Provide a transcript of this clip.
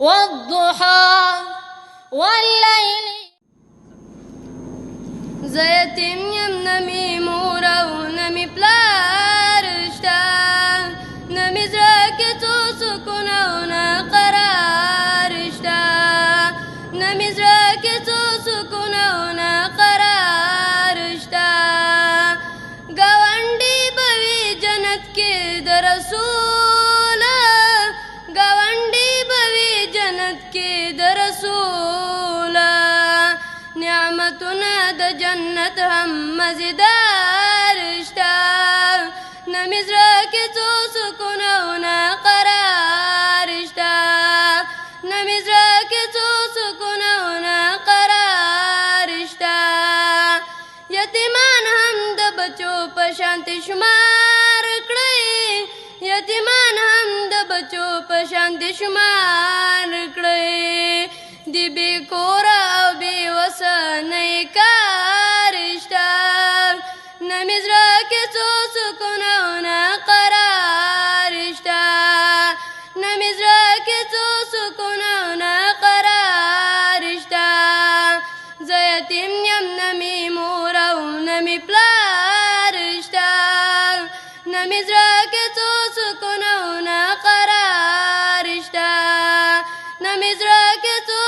والضحى والليل. زه یتیم یم، نه مې مور او نه مې پلار شته، نه مې زړه کې څو سکون او نه قرار شته، نه مې زړه کې څو سکون او نه قرار شته. ګاونډي به وي جنت کې د رسول، ګاونډي به وي جنت کې د رسول، نعمتونه د جنت هم مزیدار شته. نه مې زړه کې څو سکون او نه قرار شته، نه مې زړه کې څو سکون او نه قرار شته. یتیمان هم د بچو په شانتې شمار کړئ، یتیمان هم د بچو په شانتې شمار کړئ، دی بې کوره او بې وسه نه کار شته. نه مې زړه کې څو سکون او نه قرار شته، نه مې زړه کې څو سکون او نه قرار شته. زه یتیم یم، نه مې مور او نه مې پلار شته، نه مې زړه کې څو سکون او نه قرار شته، نه مې زړه کې څو